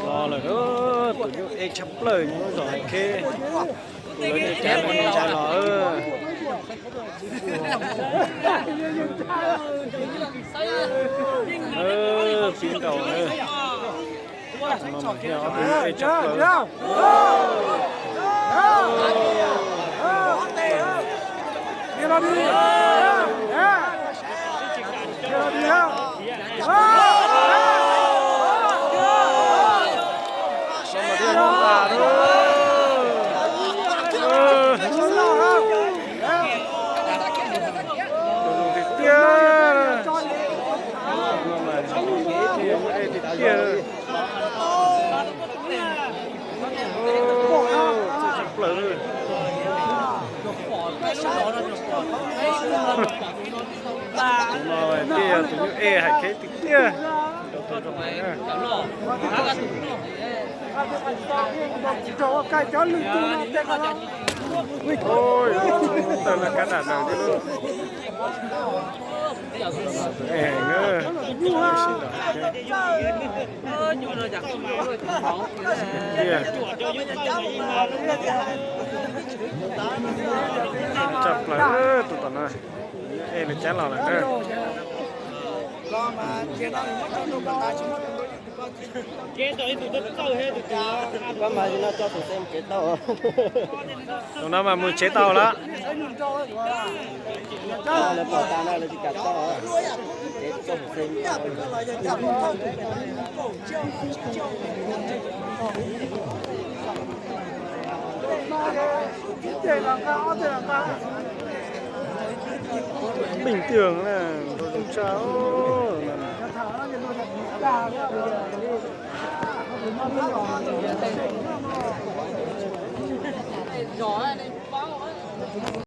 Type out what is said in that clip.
Los lawm, tus nyuj ej tshaj plaws nyob zos Hais Kheb, tus lawv cav lawv ntshai los. Pib nraus na. Ej tshaj plaws. Tiag tiag. Tiag tiag. Txawj tshaj plaws. Tus no tiag, tus nyuj ej Hais Kheb tiag tiag. Tawm lawv kab dam daws thiab lauj. Tus ej heev na. Tiag. Tshaj plaws tus tom no. Ej lawv cab los lawm na. Koj mas no tso xum xeem kev tau. Tus no mas mus tsev tau lawm. Lawv pom tas no lawv tsis kam tau. Kev tso xum xeem. Bình thường là tôi dùng sao.